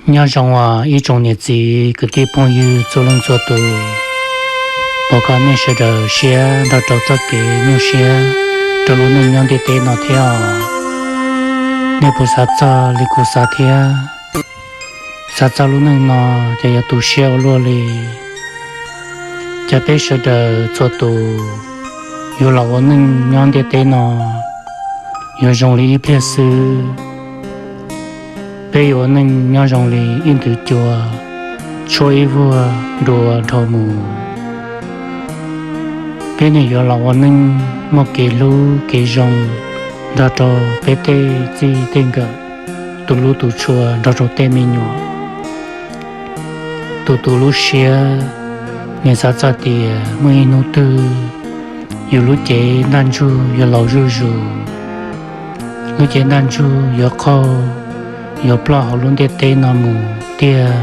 Nyob zoo os ib tsoom niam txiv kwv tij phooj ywg txhua leej txhua tus, thov kom nej sawv daws siab nrog rau txoj kev nyuaj siab rau lub neej nyob ntiaj teb no thiab os. Nej puas xav txog li kuv xav thiab? Xav txog lub neej no ces yuav tu siab ua luaj li. Ces peb sawv daws txhua tus yuav los ua neej nyob ntiaj teb no yuav zoo li ib pliag xwb. Peb yuav ua neej nyob zoo li ib nthwv cua, tshuab ib vuag dua dhau mus. Peb nim yuav los ua neej muaj kev hlub kev zoo nrog rau peb tej txij tej nkawm, tus hlub tus tshua nrog rau tej me nyuam. Tus tus lub siab nim xav txog tias muaj ib hnub twg yus lub cev ntaj ntsug yuav laus zuj zus, lub cev ntaj ntsug yuav qaug, yuav ploj hauv lub ntiaj teb no mus tiag.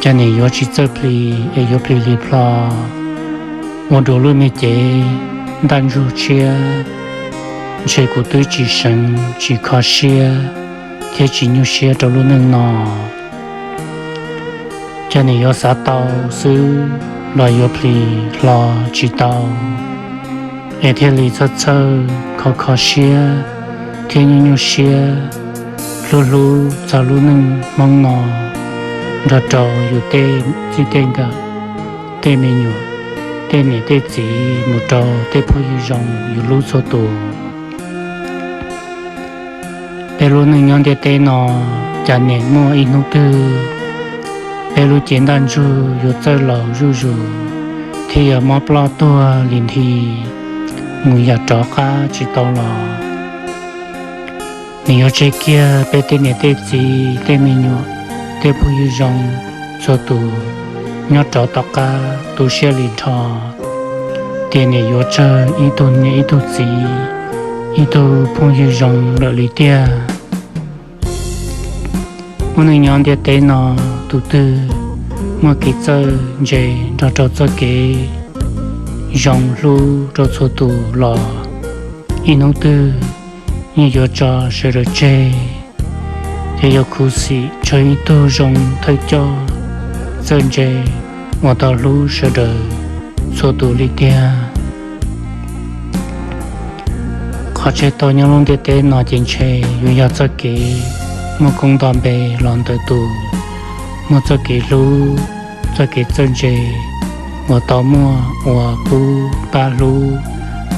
Ces nim yuav tsis txawj plis es yuav plis li plho ua dua lub me cev ntaj ntsug tshiab. Ntshe kuv twb tsis seev tsis kho siab thiab tsis nyuaj siab rau lub neej no. Ces nim yuav xav tau xwb los yuav plis hlo tsis tau, es thiaj li txhawj txhawj kho kho siab thiab nyuaj nyuaj siab hlub hlub txog lub neej Hmoob no nrog rau yus tej txij tej nkawm, tej me nyuam, tej niam tej txiv mus rau tej phooj ywg zoo yus hlub txhua tus. Peb lub neej nyob ntiaj teb no, cas nim muaj ib hnub twg peb lub cev ntaj ntsug yuav txawj laus zuj zus thiab yuav mob ploj tuag li nthi, mus yam rov qab tsis tau los. Nws yuav tseg kiag peb tej niam tej txiv tej me nyuam, tej phooj ywg zoo txhua tus nyob rov tom qab tu siab li nrho, tias nws yuav tsawg ib tug niam ib tug txiv, ib tug phooj ywg zoo lawm li tiag. Ua neej nyob ntiaj teb no, tus twg muaj kev txawj ntse nrog rau txoj kev zoo hlub rau txhua tus los ib hnub twg yeej yuav tso sawv daws tseg, ces yuav khuv xim tsawg ib tug zoo thawj coj txawj ntse uas tau hlub sawv daws txhua tus li tiag. Qhov tseg tau nyob lub ntiaj teb no ces ntshe yuav yog txoj kev muaj koob nto npe los ntawm tus muaj txoj kev hlub, txoj kev txawj ntse uas tau muaj ua pub pab hlub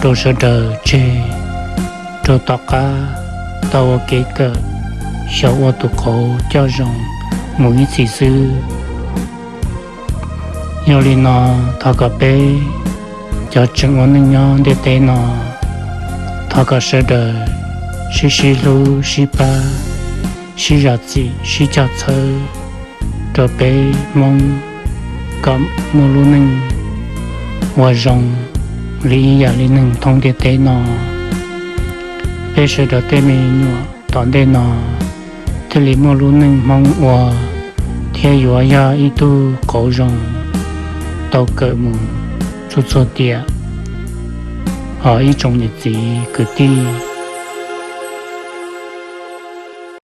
rau sawv daws tseg rau tom qab tau ua kev kawm xyaum ua tus qauv coj zoo mus ib txhis xwb. Yog li no, thov kom peb cov tseem ua neej nyob ntiaj teb no, thov kom sawv daws sib sib hlub sib pab, sib zam txim sib cog txhawb rau peb Hmoob kom muaj lub neej ua zoo li ib yam li neeg thoob ntiaj teb no. Peb sawv daws tej me nyuam tom ntej no thiaj li muaj lub neej Hmoob ua thiab yuav yog ib tug qauv zoo tau kawm mus txhua txhua tiam. Hos ib tsoom niam txiv kwv tij